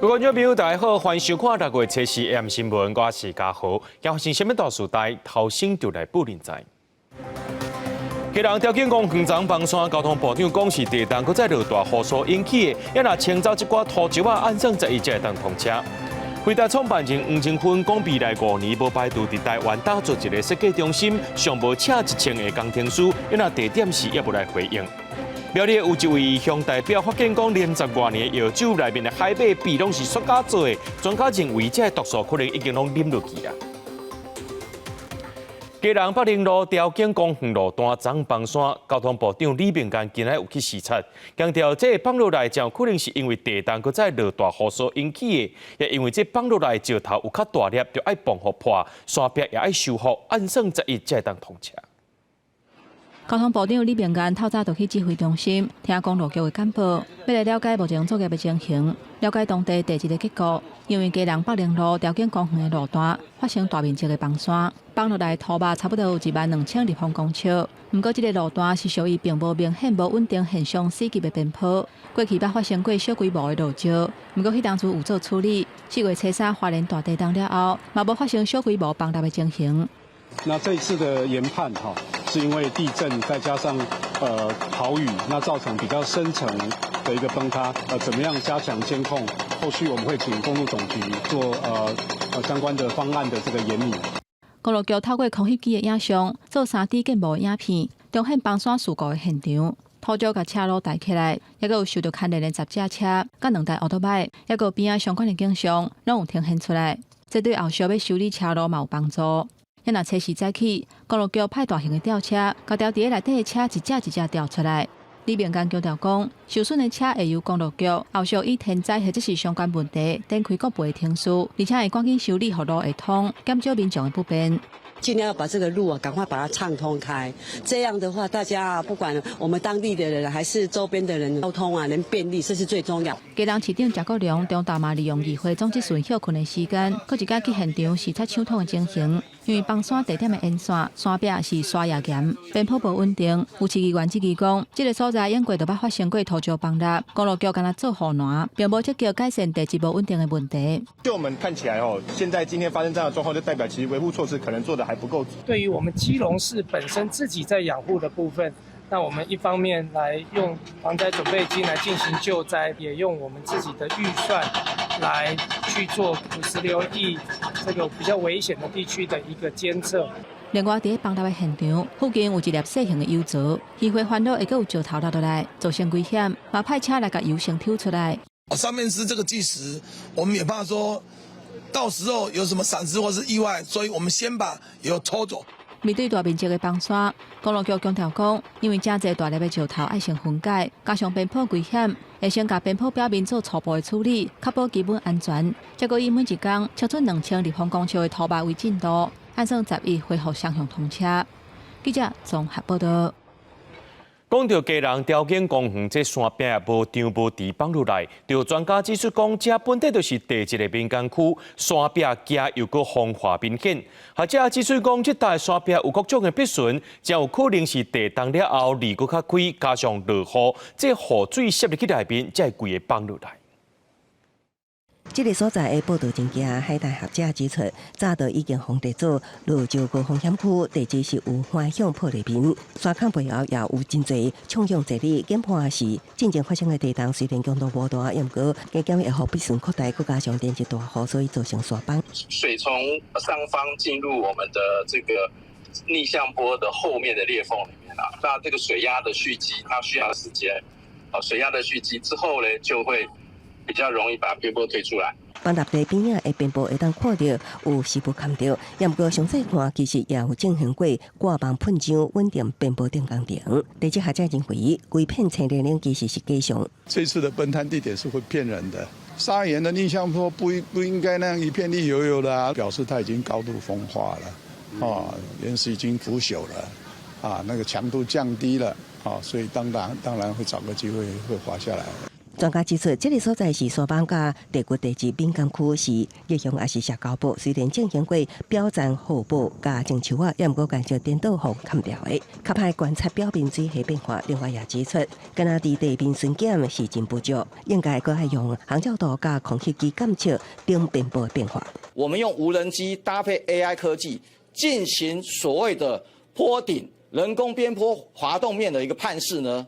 各位觀眾朋友，大家好，歡迎收看六月七四 AM 新聞，我是嘉豪。今發生啥物大事代，頭先就來報恁知。基隆調景公園昨崩山，交通部長講是地動閣再落大雨所引起的，也若清走這寡土石仔，按算十一才會當通車。輝達創辦人黃仁勳講，未來5年無排除佇台灣打造一个設計中心，上無請1000个工程師，也若地點時猶無來回應。苗栗有一位鄉代表發現講，連十外年的藥酒內面的海馬幣攏是塑膠做的，專家認為這个毒素可能已經攏啉落去啊。基隆北寧路調景公園路段昨崩山，交通部長李明堅今仔有去視察，強調這个崩落來真有可能是因為地動閣再落大雨所引起的，也因為這崩落來石頭有較大粒，就愛防予破，山壁也愛修復，按算十一才會當通車。交通部長李明堅透早就去指揮中心聽公路局的簡報，欲來了解目前作業的情形，了解當地地質的結構。因為基隆北寧路調景公園的路段發生大面積的崩山，崩落來土壆差不多有1萬2000立方公尺。毋過這个路段是屬於並無明顯無穩定現象四級的邊坡，過去捌發生過小規模的落石，毋過彼當初有做處理。4月初三花蓮大地動了後，嘛無發生小規模崩塌的情形。那這次的研判哈，是因為地震再加上豪雨，那造成比較深層的一個崩塌。怎麼樣加強監控？後續我們會請公路總局做相關的方案的這個研擬。公路局透過空翕機的影像，做3D 建模的影片，重現崩山事故的現場。土石共車路帶起來，抑閣有受著牽連的十架車，佮兩台歐多擺，抑閣邊仔相關的景象，攏有呈現出來。這對後續欲修理車路嘛有幫助。若初四早起，公路局派大型的吊車，共吊佇內底的車一隻一隻吊出來。李明堅強調講，受損的車會由公路局後續以天災或者是相關問題展開國賠的程序，而且會趕緊修理，予路會通，減少民眾的不便。盡量要把這個路啊，趕快把它暢通開。這樣的話，大家不管我們當地的人還是周邊的人，交通啊能便利，這是最重要。基隆市長謝國樑中晝嘛利用議會總質詢歇睏的時間，閣一擺去現場視察搶通的情形。因為崩山地點的沿線山壁是沙頁岩，邊坡無穩定。有市議員質疑講，這个所在往過就捌發生過土石崩塌，公路局干焦做護欄，並無積極改善地質無穩定的問題。就我們看起來哦，現在今天發生這樣的狀況，就代表其實維護措施可能做得還不夠。對於我們基隆市本身自己在養護的部分，那我們一方面來用防災準備金來進行救災，也用我們自己的預算來去做土石流液這個比較危險的地區的一個監測。另外，佇崩塌的現場附近有一粒細型的油槽，漁會煩惱會閣有石頭落落來，造成危險，嘛派車來共油先抽出來。上面是這個巨石，我們也怕說到時候有什麼閃失或是意外，所以我們先把油抽走。面對大面積的崩山，公路局強調講，因為誠濟大粒的石頭愛先分解，加上邊坡危險，會先共邊坡表面做初步的處理，確保基本安全。才閣以每一工超出2000立方公尺的土壆為進度，按算十一恢復雙向通車。記者綜合報道。講到基隆調景公園這山壁無張無弛崩落來，就專家指出講，這本底就是地質的敏感區，山壁驚又閣風化明顯。學者指出講，這帶山壁有各種的破損，真有可能是地動了後裂閣較開，加上落雨，這雨水滲入去內面，才會規个崩落來。這个所在的報道真驚，海大學者指出，早就已經予列做落石高風險區，地質是有橫向破裂面，山崁背後也有真濟衝向這裡。研判是進前發生的地動雖然強度無大，毋過加減會予必順擴大，閣加上連日大雨，所以造成山崩。水從上方進入我們的這個逆向坡的後面的裂縫裡面啦，那這個水壓的蓄積，它需要時間，啊，水壓的蓄積之後呢，就會比較容易把邊坡推出來。崩塌地邊仔的邊坡會當看著有濕布崁著，毋過詳細看其實也有進行過掛網噴漿穩定邊坡等工程。地質學者認為，規片青泥嶺其實是假象。這次的崩塌地點是會騙人的，砂岩的逆向坡不應該那樣一片綠油油的啊，表示它已經高度風化了，啊，岩石已經腐朽了，啊，那個強度降低了，啊，所以當然會找個機會會滑下來。專家指出，這个所在是山崩佮地骨地質敏感區，是逆向抑是石溝坡。雖然進行過表層厚薄佮種樹仔，也毋過干焦顛倒予崁掉的。較歹觀察表面水系變化。另外也指出，敢若佇地面巡檢是真不足，應該閣愛用航照圖佮空翕機監測頂邊坡的變化。我們用無人機搭配 AI 科技，進行所謂的坡頂人工邊坡滑動面的一個判識呢，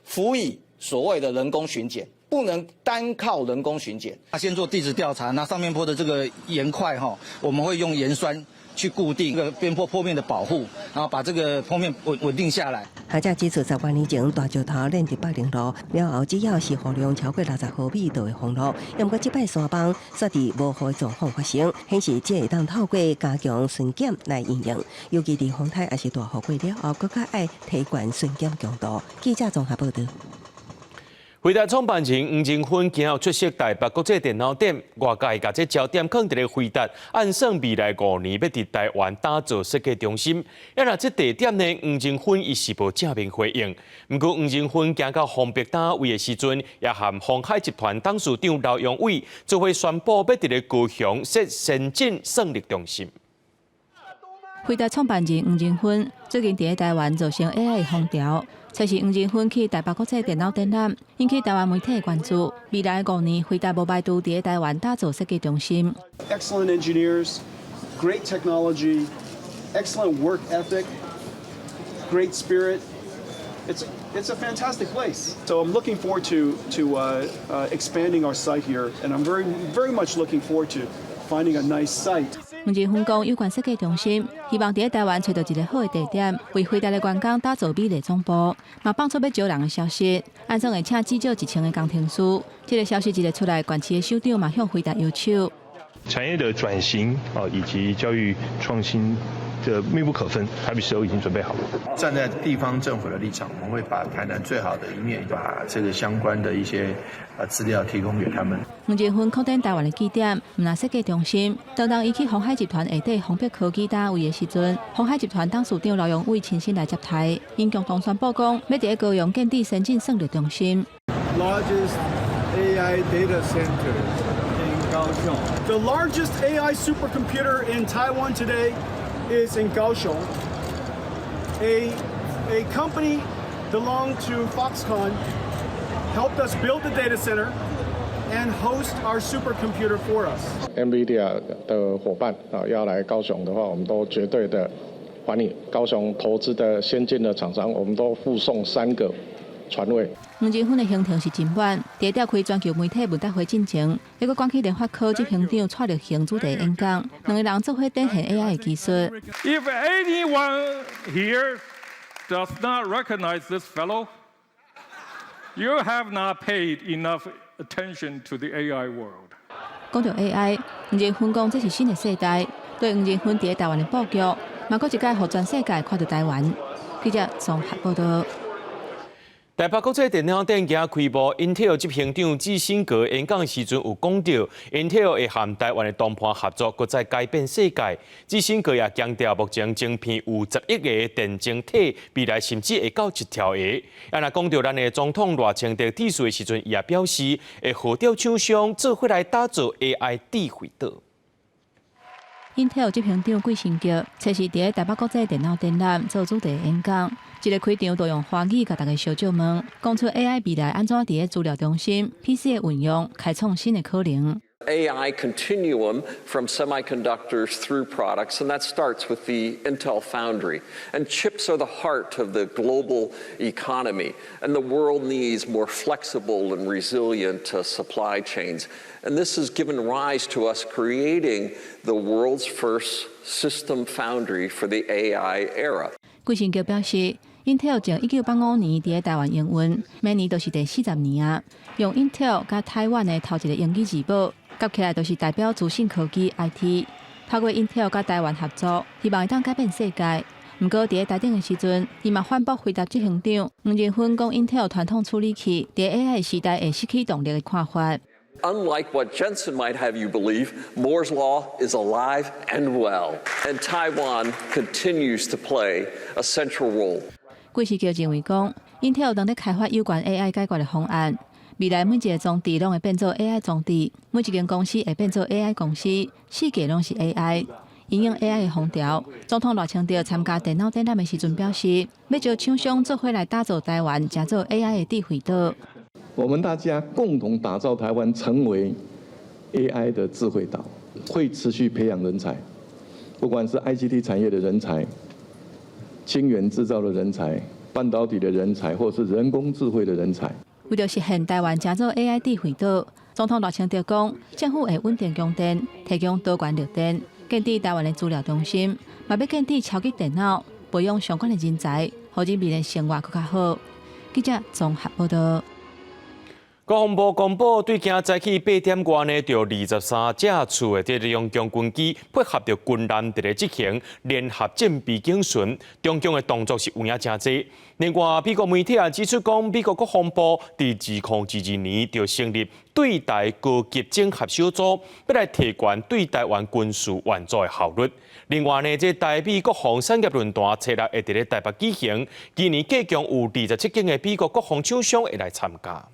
輔以所謂的人工巡檢，不能單靠人工巡檢。他先做地質調查，那上面坡的這個岩塊哈，我們會用鹽酸去固定這個邊坡坡面的保護，然後把這個坡面穩穩定下來。學者指出，10多年前大石頭練佇北寧路了後，只要是雨量超過60毫米就會封路。毋過這擺山崩煞佇無雨狀況發生，顯示這會當透過加強巡檢來應用。尤其佇風颱抑是大雨過了後，閣較愛提懸巡檢強度。記者綜合報導。輝達創辦人黃仁勳今仔出席台北國際電腦展，外界共這焦點囥佇咧輝達，按算未來5年欲佇台灣打造設計中心。啊，若這地點呢，黃仁勳伊是無正面回應。毋過黃仁勳行到鴻必單位的時陣，也和鴻海集團董事長劉揚偉做伙宣布，欲佇咧高雄設先進算力中心。輝達創辦人黃仁勳最近佇咧台灣造成 AI 風潮。這是黃仁勳去台北國際電腦展覽，引起台灣媒體的關注。未來5年，輝達無排除佇咧台灣打造設計中心。 Excellent engineers, great technology, excellent work ethic, great spirit. It's a fantastic place. So I'm looking forward to expanding our site here, and I'm very, very much looking forward to finding a nice site. 黃仁勳講，有關設計中心，希望佇咧台灣揣著一个好的地點，為輝達的員工打造美麗總部，嘛放出欲招人的消息，按算會請至少1000个工程師。這个消息一个出來，縣市的首長嘛向輝達搖手。產業的轉型啊，以及教育創新的密不可分，台北市都已經準備好了。站在地方政府的立場，我們會把台南最好的一面，把這個相關的一些資料提供給他們。黃仁勳擴展台灣的據點，毋但設計中心。當伊去鴻海集團下底鴻必科技單位的時陣，鴻海集團董事長劉揚偉親身來接待，𪜶共同宣布講，欲佇咧高雄建置先進算力中心。 Largest AI data center in Kaohsiung. The largest AI supercomputer in Taiwan today is in Kaohsiung. A company belonged to Foxconn helped us build the data center and host our supercomputer for us. NVIDIA 的夥伴啊，要來高雄的話，我們都絕對的歡迎。高雄投資的先進的廠商，我們都附送三個船位。黃仁勳的行程是真滿，佇召開全球媒體問答會進前，猶閣趕去聯發科執行長蔡力行主題演講，兩个人做伙展現 AI 的技術。 If anyone here does not recognize this fellow, you have not paid enough attention to the AI world. 講到 AI，黃仁勳講這是新的世代，對黃仁勳佇咧台灣的布局，嘛閣一擺予全世界看著台灣。記者綜合報導。台北國際電腦展今開幕，Intel 執行長基辛格演講時陣有講著，Intel 會和台灣的談判合作，閣再改變世界。基辛格也強調，目前晶片有10億个電晶體，未來甚至會到1兆个。啊，若講著咱的總統賴清德致辭的時陣，伊也表示會號召廠商做伙來打造 AI 智慧島。 Intel 執行長基辛格，這是佇咧台北國際電腦展覽做主題演講，這个開場就用華語共大家相借問，講出 AI 未來按怎佇咧資料中心、PC 的運用，開創新的可能。 AI continuum from semiconductors through products, and that starts with the Intel Foundry. And chips are the heart of the global economy, and the world needs more flexible and resilient supply chains. And this has given rise to us creating the world's first system foundry for the AI era. 基辛格表示，Intel 從1985年佇咧台灣營運，明年就是第40年啊。用 Intel 佮台灣的頭一个英語字母，夾起來就是代表資訊科技 IT。透過 Intel 佮台灣合作，希望會當改變世界。毋過佇咧台頂的時陣，伊嘛反駁輝達執行長黃仁勳講，Intel 傳統處理器佇 AI 時代會失去動力的看法。 Unlike what Jensen might have you believe, Moore's Law is alive and well, and Taiwan continues to play a central role. 基辛格認為講，Intel 當咧開發有關 AI 解決的方案，未來每一个裝置攏會變做 AI 裝置，每一間公司會變做 AI 公司，世界攏是 AI。因應 AI 的風潮，總統賴清德參加電腦展覽的時陣表示，欲招廠商做伙來打造台灣，成做 AI 的智慧島。我們大家共同打造台灣成為 AI 的智慧島，會持續培養人才，不管是 ICT 產業的人才、晶圓製造的人才、半導體的人才，或是人工智慧的人才。為著實現台灣成做 AI 智慧島，總統賴清德講，政府會穩定供電，提供多元綠電，建置台灣的資料中心，嘛欲建置超級電腦，培養相關的人才，予人民的生活閣較好。記者綜合報道。國防部公布，對今早起8點外呢，著23架次的這兩共軍機配合著軍艦佇咧執行聯合戰備警巡，中共的動作是有影誠濟。另外，美國媒體也指出講，美國國防部佇2022年就成立對台高級整合小組，欲來提懸對台灣軍事援助的效率。另外呢，這台美國防產業論壇初六會佇咧台北舉行，今年計共有27間的美國國防廠商會來參加。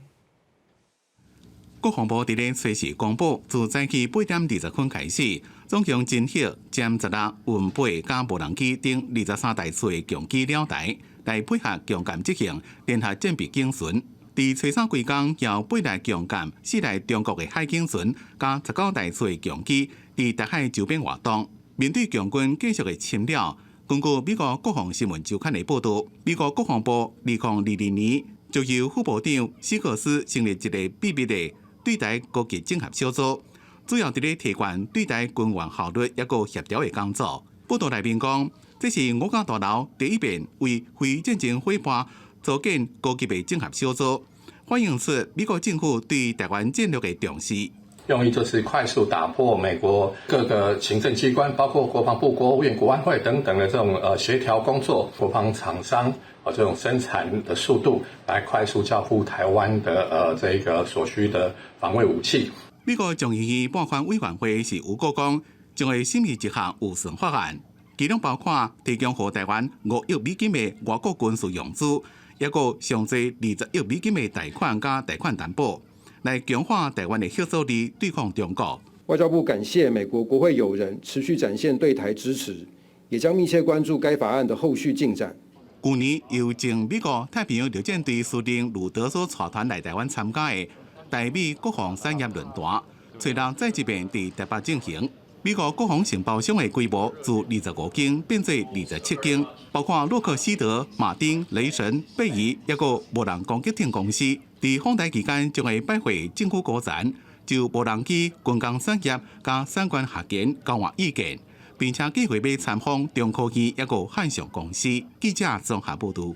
國防部佇咧初四公布，自早起8點20分開始，總共偵測殲16、運八佮無人機等23台次的共機繞台，來配合共艦執行聯合戰備警巡。佇初三規工，有八台共艦、四台中國的海警船，佮19台次的共機佇台海周邊活動。面對共軍繼續的侵擾，根據美國國防新聞週刊的報導，美國國防部2022年就由副部長史克斯成立一个秘密的對台高級整合小組，主要佇咧提懸對台軍援效率抑閣協調的工作。報道內面講，這是五角大樓第一遍為非戰爭伙伴組建高級的整合小組，反映出美國政府對台灣戰略的重視。用意就是快速打破美國各個行政機關，包括國防部、國務院、國安會等等的這種協調工作，國防廠商啊這種生產的速度，來快速交付台灣的這個所需的防衛武器。美國眾議院撥款委員會是預告講，將會審議一項預算法案，其中包括提供予台灣5億美金的外國軍事融資，抑閣上濟20億美金的貸款佮貸款擔保，來強化台灣的嚇阻力，對抗中國。外交部感謝美國國會友人持續展現對台支持，也將密切關注該法案的後續進展。去年由前美國太平洋陸戰隊司令呂德所帶團來台灣參加的台美國防產業論壇，初六再一遍佇台北進行。美國國防承包商的規模自25間變做27間，包括洛克希德、馬丁、雷神、貝爾，抑閣無人攻擊艇公司。佇訪台期間，將會拜會政府高層，就無人機、軍工產業佮產官學研交換意見，並且計劃欲參訪中科院抑閣漢翔公司。記者綜合報導。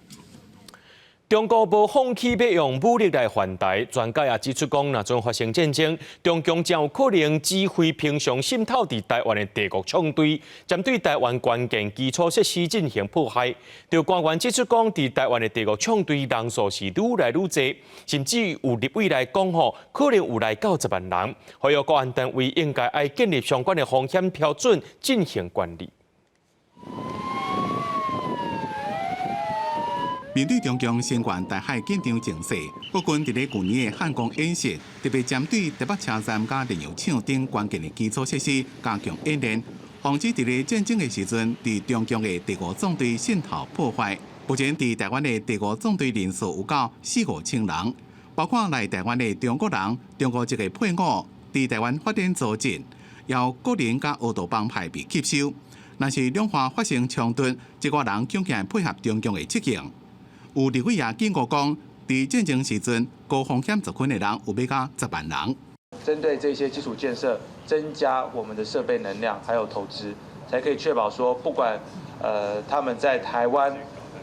中國無放棄欲用武力來犯台，專家也指出講，若陣發生戰爭，中共真有可能指揮平常滲透佇台灣的帝國縱隊，針對台灣關鍵基礎設施進行破壞。著官員指出講，佇台灣的帝國縱隊人數是愈來愈濟，甚至有立委來講吼，可能有來到10萬人。呼籲國安單位應該愛建立相關的風險標準進行管理。面對中共升懸台海緊張情勢，國軍佇咧舊年的漢光演習，特別針對台北車站佮煉油廠等關鍵的基礎設施加強演練，防止佇咧戰爭的時陣，佇中共的第五縱隊滲透破壞。目前佇台灣的第五縱隊人數有到四五千人，包括來台灣的中國人、中國籍的配偶，佇台灣發展組織，由國人佮黑道幫派被吸收。若是兩岸發生衝突，這寡人恐驚配合中共的執行。有立委也警告講，佇戰爭時陣，高風險族群的人有欲到10萬人。針對這些基礎建設，增加我們的設備能量，還有投資，才可以確保說，不管他們在台灣，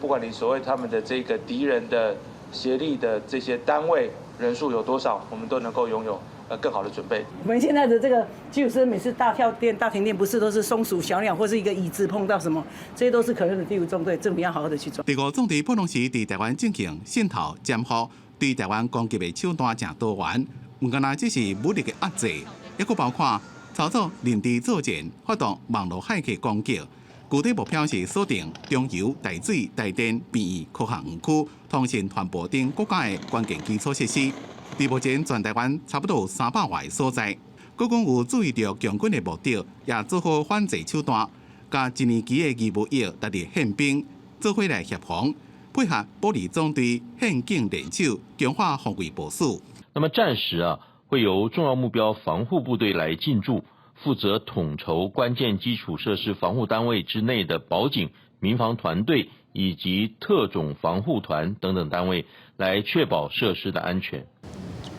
不管你所謂他們的這個敵人的協力的這些單位人數有多少，我們都能夠擁有更好的準備。我們現在的這個基礎設施，每次大跳電、大停電，不是都是松鼠、小鳥或是一個椅子碰到什麼，這些都是可能的第五縱隊，政府要好好的去做。第五縱隊普通時佇台灣進行滲透、潛伏，對台灣攻擊的手段誠多元，毋干焦只是武力的壓制，抑閣包括操作認知作戰、發動網路駭客攻擊。具體目標是鎖定中油、台水、台電、病院、科學園區、通訊傳播等國家的關鍵基礎設施。佇目前全台灣差不多有300外个所在。閣講有注意著共軍的目的，也做好反制手段，共一年期的義務役納入憲兵，做伙來協防，配合保利總隊憲警聯手，強化防衛部署。那麼戰時啊，會由重要目標防護部隊來進駐，負責統籌關鍵基礎設施防護單位之內的保警、民防團隊以及特種防護團等等單位，來確保設施的安全。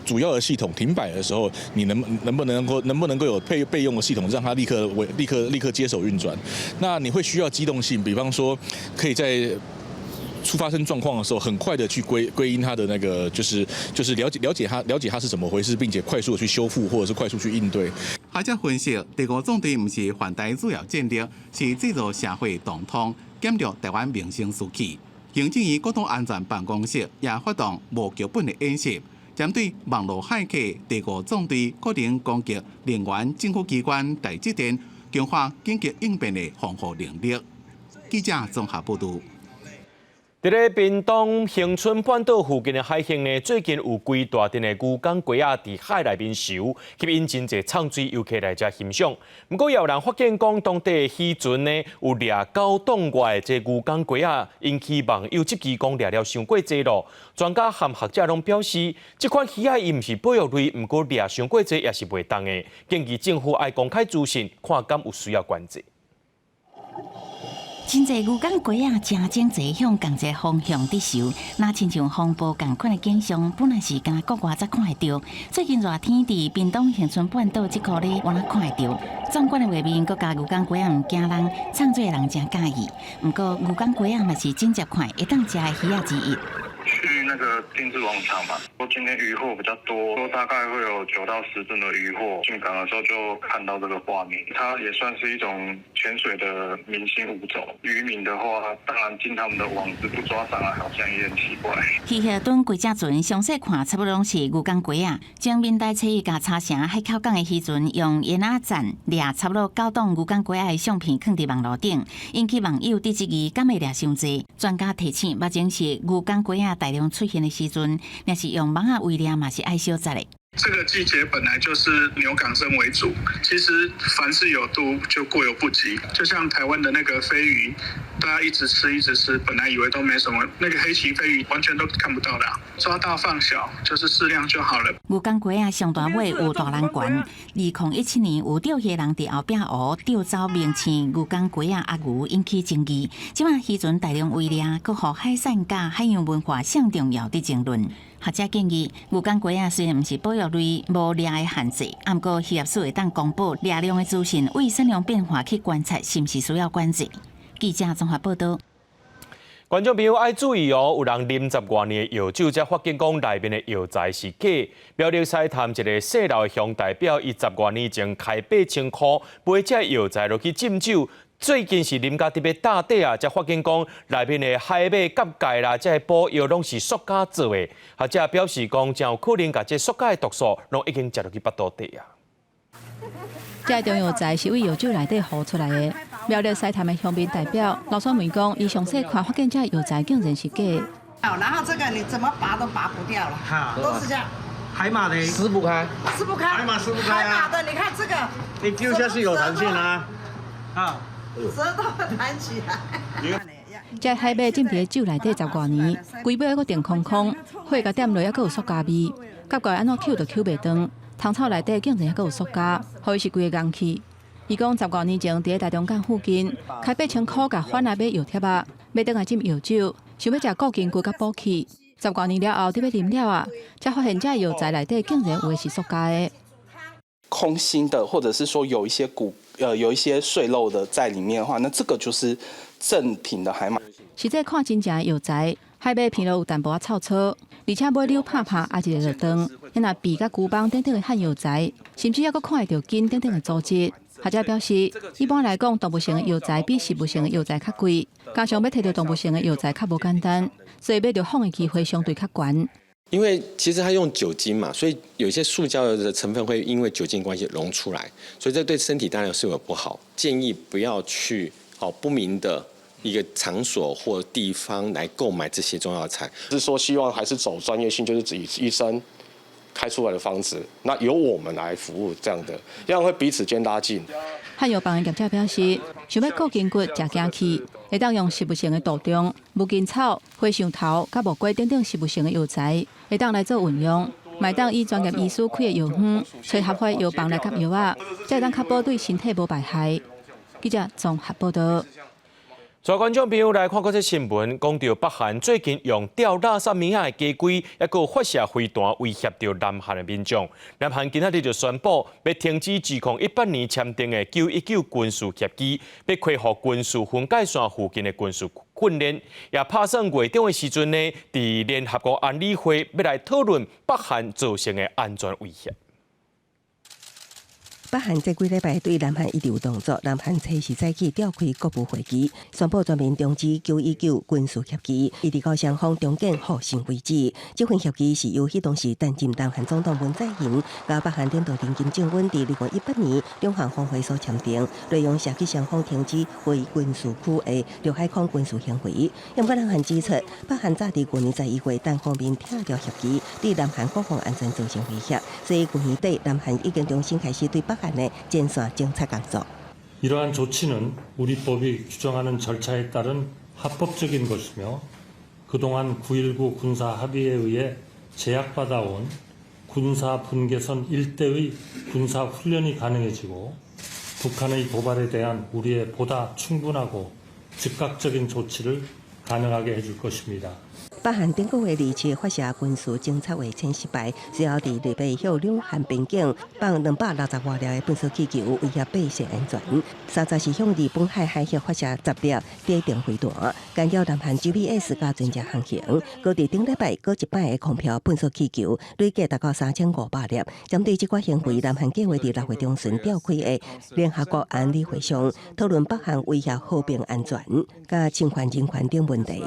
主要的系統停擺的時候，你能不能夠有備用的系統，讓它立刻為立刻立刻接手運轉？那你會需要機動性，比方說可以在出發生狀況的時候，很快的去歸因它的那個，就是了解它是怎麼回事，並且快速的去修復，或者是快速去應對。學者分析，第五縱隊毋是環台主要戰力，是製造社會動盪，減弱台灣民生士氣。行政院國土安全辦公室也發動無腳本的演習。針對網路駭客，第五縱隊可能攻擊能源政府機關台積電，強化緊急應變的防護能力。記者綜合報導。佇咧屏東恆春半島附近的海域呢，最近有幾大陣的牛港雞仔佇海內面泅，吸引真濟藏水遊客來遮欣賞。毋過，也有人發現講，當地的漁船呢有掠9檔外的這牛港雞仔，引起網友質疑講掠了傷過濟囉。專家和學者攏表示，這款魚仔伊毋是保育類，毋過掠傷過濟也是袂當的。建議政府愛公開資訊，看敢有需要管制。真濟牛港雞仔誠整齊向仝一个方向佇泅，若親像風暴仝款的景象，本來是干焦國外才看會著。最近熱天佇屏東恆春半島這箍咧，敢若看會著。壯觀的畫面，閣加牛港雞仔毋驚人，藏水的人誠佮意。毋過牛港雞仔嘛是真濟款會當食的魚仔之一。去那個定置網場嘛，說今天漁獲比較多，說大概會有9到10噸的漁獲。進港的時候就看到這個畫面，它也算是一種潛水的明星物種。漁民的話，當然進他們的網子不抓上來，好像也很奇怪。魚貨躉規隻船，詳細看差不多攏是牛港雞仔。前明代初一共茶城海口港的漁船用煙仔棧掠差不多9檔牛港雞仔的相片，囥佇網路頂，引起網友佇質疑，敢會掠傷濟？專家提醒，目前是牛港雞仔大量出現的時陣，若是用網仔圍掠嘛是愛小節的。這個季節本來就是牛港鰺為主，其實凡事有度就過猶不及。就像台灣的那個飛魚，大家一直吃一直吃，本來以為都沒什麼，那個黑旗飛魚完全都看不到的，抓大放小就是適量就好了。牛港雞仔上大尾有大人懸，2017年有釣魚人佇後壁湖釣走明星牛港雞仔阿牛，引起爭議。這馬漁船大量圍掠，閣予海產佮海洋文化上重要的爭論。學者建議，牛港雞仔雖然毋是保育類，無掠的限制，毋過漁業署會當公布掠量的資訊，為產量變化去觀察，是毋是需要管制？記者綜合報導。觀眾朋友愛注意哦，有人啉10外年的藥酒，才發現講內面的藥材是假。苗栗獅潭一个姓劉的鄉代表，伊10外年前開8000箍買這藥材落去浸酒，最近是啉甲特別大底啊，才發現講內面的海馬、蛤蓋啦，這个補藥攏是塑膠做的。學者表示講，真有可能共這塑膠的毒素攏已經食落去腹肚底啊。這个中藥材是佇藥酒內底浮出來的。苗栗獅潭的鄉民代表劉雪梅講，伊上細看發現這藥材竟然是假的。然後這個你怎麼拔都拔不掉了，都是這樣。海馬的撕不開，撕不開，海馬撕不開。海馬的，你看這個，你丟下去有彈性啊，啊，舌頭彈起來。這海馬浸佇酒內底10外年，規尾閣定空空，火共點落猶閣有塑膠味，蛤蓋按怎搝都搝袂斷，蟲草內底竟然猶閣有塑膠，予伊是規个戇去。伊講10外年前，佇台中港附近開8000箍共販仔買藥貼仔，欲轉來浸藥酒，想欲食固筋骨佮補氣。10外年了後，佇欲啉了啊，才發現這藥材內底竟然有的是塑膠的。空心的，或者是說有一些骨，有一些碎肉的在裡面的話，那這個就是正品的海馬。實際看真正的藥材，海馬皮內有淡薄仔臭臭，而且尾溜拍拍也一下就斷。若皮佮龜枋等等的漢藥材，甚至猶閣看會著筋等等的組織。學者表示，一般來講，動物性的藥材比植物性的藥材較貴，加上欲提著動物性的藥材較無簡單，所以買著仿的機會相對較懸。因為其實它用酒精嘛，所以有些塑膠的成分會因為酒精關係溶出來，所以這對身體當然是有不好。建議不要去哦不明的一個場所或地方來購買這些中藥材。是說希望還是走專業性，就是以醫生開出來的方子，那由我們來服務這樣的，這樣會彼此間拉近。漢藥房的業者表示，想欲顧筋骨、食驚氣，會當用植物性的杜仲、無筋草、火象頭、佮木瓜等等植物性的藥材，會當來做運用。嘛會當以專業醫師開的藥方，揣合法藥房來擱藥仔，才會當確保對身體無敗害。記者綜合報道。所以觀眾朋友來看閣這新聞，講著北韓最近用吊垃圾物仔的機規，抑閣發射飛彈威脅著南韓的民眾。南韓今仔日就宣布，欲停止2018年簽訂的9.19軍事協議，欲恢復軍事分界線附近的軍事訓練，也拍算月中的時陣呢，佇聯合國安理會欲來討論北韓造成的安全威脅。北韓這幾禮拜對南韓一直有動作，南韓初四早起召開國務會議，宣布全面終止9.19軍事協議，一直到雙方重建互信為止。這份協議是由彼當時擔任南韓總統文在寅佮北韓領導人金正恩佇2018年兩韓峰會所簽訂，內容涉及雙方停止非軍事區的陸海空軍事行為。毋過南韓指出，北韓早佇舊年11月單方面拆掉協議，對南韓國防安全造成威脅，所以舊年底南韓已經重新開始對北韓的前線偵察工作。 이러한 조치는 우리 법이 규정하는 절차에 따른 합법적인 것이며 그동안 9.19 군사 합의에 의해 제약받아온 군사 분계선 일대의 군사 훈련이 가능해지고 북한의 도발에 대한 우리의 보다 충분하고 즉각적인 조치를 가능하게 해줄 것입니다. 北韓頂個月二七發射軍事偵察衛星失敗，隨後佇禮拜向兩韓邊境放260外粒的噴射氣球，威脅百姓安全。30是向日本海海域發射10粒短程飛彈，干擾南韓 GPS 佮船隻航行。閣佇頂禮拜閣一擺的空飄噴射氣球，累計達到3500粒。針對這款行為，南韓計劃佇6月中旬召開的聯合國安理會上討論北韓威脅和平安全、佮侵犯人權等問題。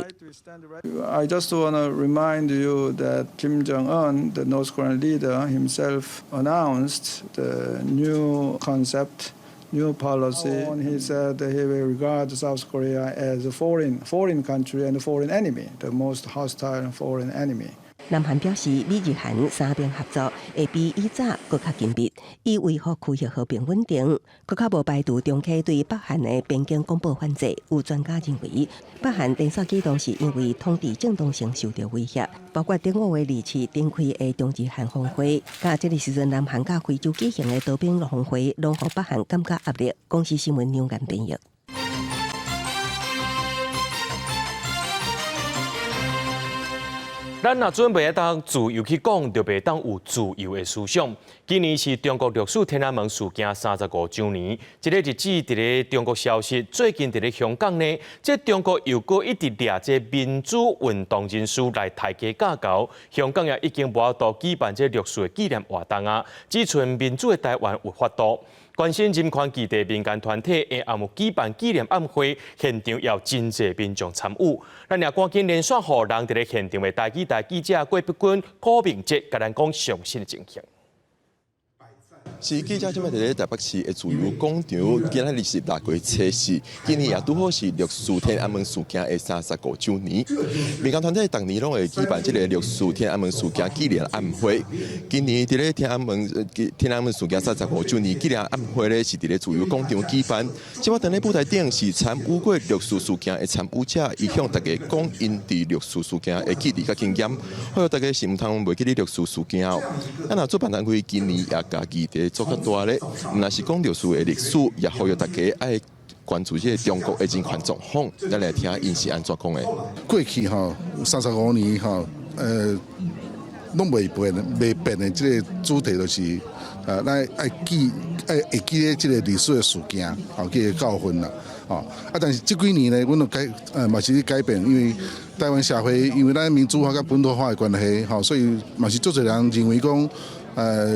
I just want to remind you that Kim Jong Un, the North Korean leader himself, announced the new concept, new policy. He said he will regard South Korea as a foreign country and a foreign enemy, the most hostile foreign enemy. 南韓表示，美日韓三邊合作會比以早閣較緊密，以維護區域和平穩定。閣較無排除重啟對北韓的邊境廣播反制。有專家認為，北韓連續舉動是因為統治正當性受著威脅，包括頂個月27展開的中日韓峰會，佮這個時陣南韓佮非洲舉行的多邊峰會，攏予北韓感覺壓力。公視新聞梁岩編譯。咱若準備會當自由去講，就袂當有自由的思想。今年是中國六四天安門事件35週年，這個日子佇咧中國消失。最近佇咧香港呢，這中國又閣一直掠這民主運動人士來刣雞咬狗。香港也已經無法度舉辦這六四的紀念活動啊，只賰民主的台灣有法度。關心人權議題民間團體下暗有舉辦紀念晚會，現場也有真濟民眾參與。咱也趕緊連線予人佇咧現場的台語台記者郭碧君、郭明哲，共咱講上新的情形。是記者這擺佇咧台北市的自由廣場，今仔日是6月初4，今年也拄好是六四天安門事件的35週年。民間團體逐年攏會舉辦這個六四天安門事件紀念晚會。今年佇咧天安門事件35週年紀念晚會咧，是佇咧自由廣場舉辦。這擺佇咧舞台頂是參與過六四事件的參與者，伊向大家講𪜶佇六四事件的記憶佮經驗，呼籲大家是毋通袂記得六四事件哦。啊，若主辦單位今年也共議題做較大咧，毋但是講六四的歷史，也呼籲大家愛關注這個中國的人權狀況。咱來聽𪜶是按怎講的。過去吼35年吼，攏袂變袂變的這個主題就是，咱愛記愛會記得這個歷史的事件，吼，這個教訓啦，吼。啊，但是這幾年呢，阮就改，嘛是咧改變，因為台灣社會因為咱民主化佮本土化的關係，吼，所以嘛是足濟人認為講，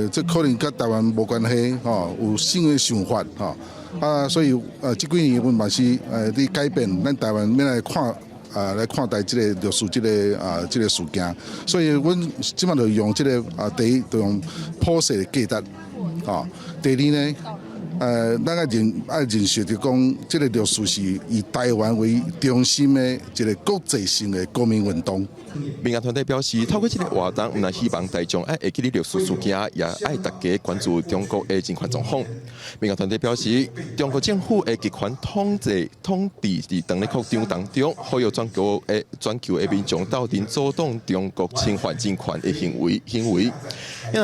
這可能佮台灣無關係，吼，有新的想法，吼。啊，所以這幾年阮嘛是咧改變，咱台灣欲來看。啊，來看待這個六四這個事件，所以阮這擺就用這個啊，第一就用普世的價值，啊，第二呢，咱愛認識著講，這个六四是以台灣為中心的一个國際性的國民運動。民間團體表示，透過這个活動，毋但希望大眾愛會記得六四事件，也愛大家關注中國的人權狀況。民間團體表示，中國政府的極權統治佇當咧擴張當中，呼籲全球的民眾鬥陣阻擋中國侵犯人權的行為。因為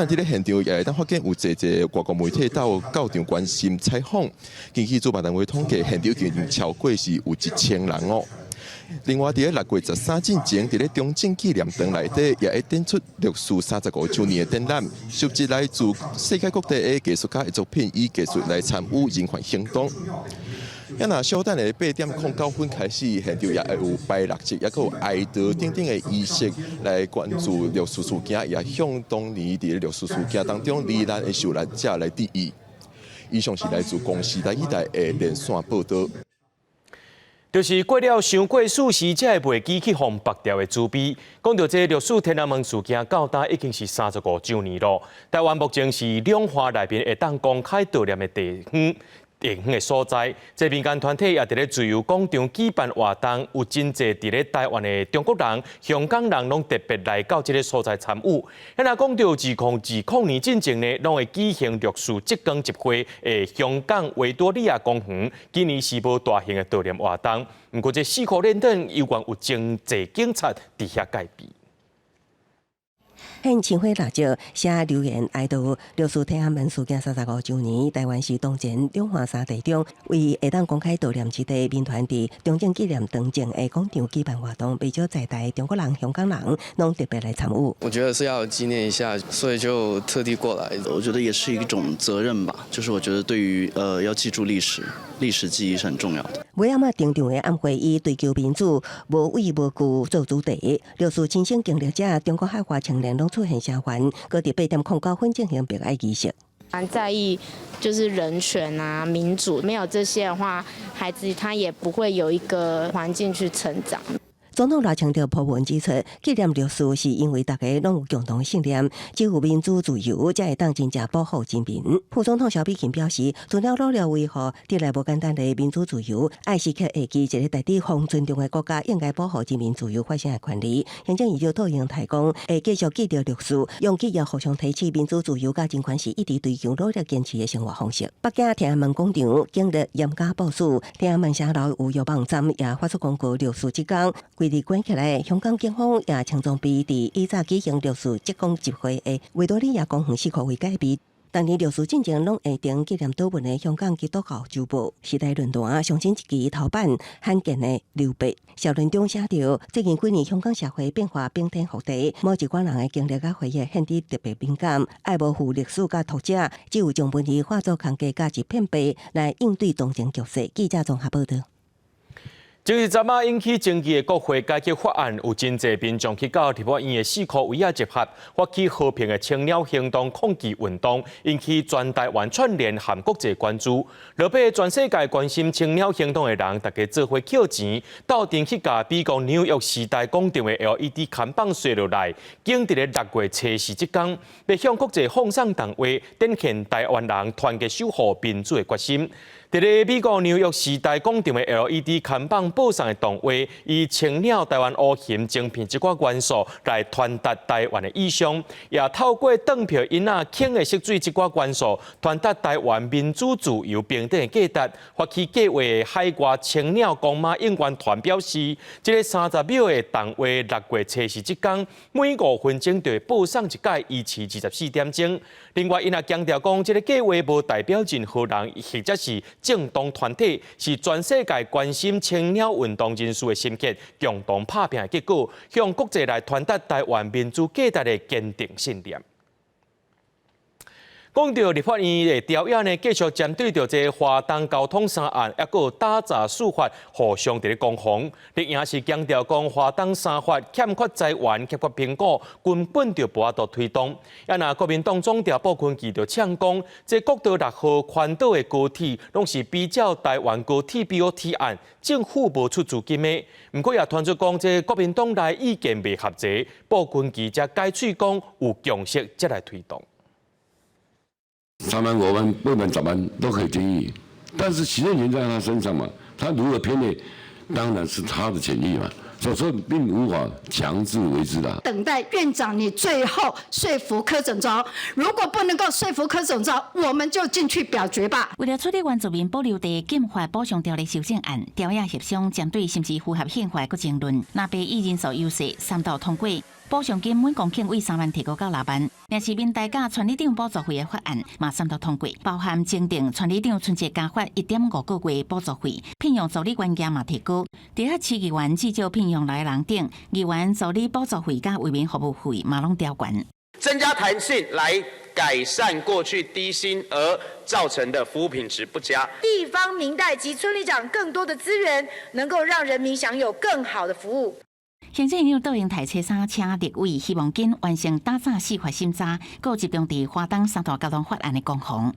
佇咧現場也會當發現有濟濟外國媒體到場關心採訪。根據主辦單位統計，現場已經超過是有1000人哦。另外，佇咧6月13進前，佇咧中正紀念堂內底，也會展出六四35週年的展覽，收集來自世界各地的藝術家的作品，以藝術來參與人權行動。啊，若小等的8點09分開始，現場也會有拜蠟燭，抑閣有哀悼等等的儀式來關注六四事件，也向當年佇咧六四事件當中罹難的受難者來致意。以上是來自公視台語台的連線報導。就是過了傷過40時，才會袂記去予縛掉的滋味。講著這六四天安門事件到今已經是35週年囉。台灣目前是兩岸內面會當公開悼念的地方的所在。這民間團體也佇咧自由廣場舉辦活動，有真濟佇咧台灣的中國人、香港人攏特別來到這个所在參與。啊，若講著2020年進前呢，攏會舉行六四燭光集會的香港維多利亞公園，今年是無大型的悼念活動。毋過這四箍連燈猶原有真濟警察佇遐戒備。獻鮮花蠟燭寫留言哀悼六四天安門事件35週年，台灣是當前兩岸三地中唯一會當公開悼念之地。民團佇中正紀念堂前的廣場舉辦活動，袂少在台中國人、香港人攏特別來參與。我覺得是要紀念一下，所以就特地過來。我覺得也是一種責任吧，就是我覺得對於要記住歷史，歷史記憶是很重要的。尾仔登場的晚會以追求民主、無畏無懼做主題，六四親身經歷者、中國海外青年攏出現聲援，閣佇8點09分進行默哀儀式。蠻在意就是人權啊、民主，沒有這些的話，孩子他也不會有一個環境去成長。總統賴清德鋪文指出，紀念六四是因為大家攏有共同信念，只有民主自由才會當真正保護人民。副總統蕭美琴表示，除了努力維護得來無簡單的民主自由，愛時刻會記一个值得予尊重的國家應該保護人民自由發聲的權利。行政院長卓榮泰講，會繼續記著六四，用企業互相提起民主自由佮人權是一直追求努力堅持的生活方式。北京天安門廣場警力嚴加部署，天安門城樓有藥網站也發出公告，六四這工規日關起來。香港警方也輕裝備佇以早舉行六四燭光集會的維多利亞公園四箍圍戒備。當年六四進前攏會登紀念禱文的香港基督教週報時代論壇上新一期頭版罕見的留白，社論中寫著最近幾年香港社會變化變天覆地，某一寡人的經歷佮回憶顯得特別敏感，愛無負歷史佮讀者，只有將文字化做空格佮一片白來應對當前局勢。記者綜合報導。前日昨仔引起爭議的國會改革法案，有真濟民眾去到立法院的四箍圍仔集合，發起和平的青鳥行動抗議運動，引起全台灣串聯和國際關注。落尾全世界關心青鳥行動的人，大家做伙抾錢，鬥陣去共美國紐約時代廣場的 LED 看板刷落來，緊佇咧6月初四這工，欲向國際放送動畫，展現台灣人團結守護民主的決心。佇咧美國紐約時代廣場的 LED 看板播送的動畫，以青鳥台灣烏鴴晶片這寡元素來傳達台灣的意象，也透過當票囡仔輕的色水這寡元素，傳達台灣民主自由平等的價值。發起計劃的海外青鳥公媽應援團表示，這个30秒的動畫6月初四這工，每5分鐘就會播送一擺，維持24點鐘。另外，𪜶也強調講，這个計劃無代表任何人，或者是政黨團體，是全世界關心青鳥運動人士的心血，共同拍拚的結果，向國際來傳達台灣民主價值的堅定信念。講著立法院的調查呢，繼續針對著這个華東交通三案，抑閣有打詐四法互相佇咧攻防。綠營是強調講，華東三法欠缺資源、欠缺評估，根本就無法度推動。啊，若國民黨總召布坤奇就嗆講，這國道六號環島的高鐵，攏是比照台灣高鐵 BOT 案，政府無出資金的。毋過也傳出講，這國民黨內意見袂合齊，布坤奇才改喙講有共識，才來推動。3萬、5萬、8萬、10萬都可以建議，但是行政權在他身上嘛，他如何編列，當然是他的權利嘛，所以說並無法強制為之的。等待院長你最後說服柯總召，如果不能夠說服柯總召，我們就進去表決吧。為了處理原住民保留地禁發補償條例修正案，朝野協商針對是毋是符合憲法閣爭論，若被以人數優勢三讀通過。補償金每公頃為3萬提高到6萬，若是民代佮村里長補助費的法案，嘛三讀通過，包含增訂村里長春節加發1.5個月補助費，聘用助理員額嘛提高。佇遐市議員至少聘用六个人等，議員助理補助費佮為民服務費嘛攏調懸。增加彈性來改善過去低薪而造成的服務品質不佳。地方民代及村里長更多的資源，能夠讓人民享有更好的服務。行政院長杜英台初三請立委，希望緊完成打詐四法審查，閣集中佇花東三大交通法案的攻防。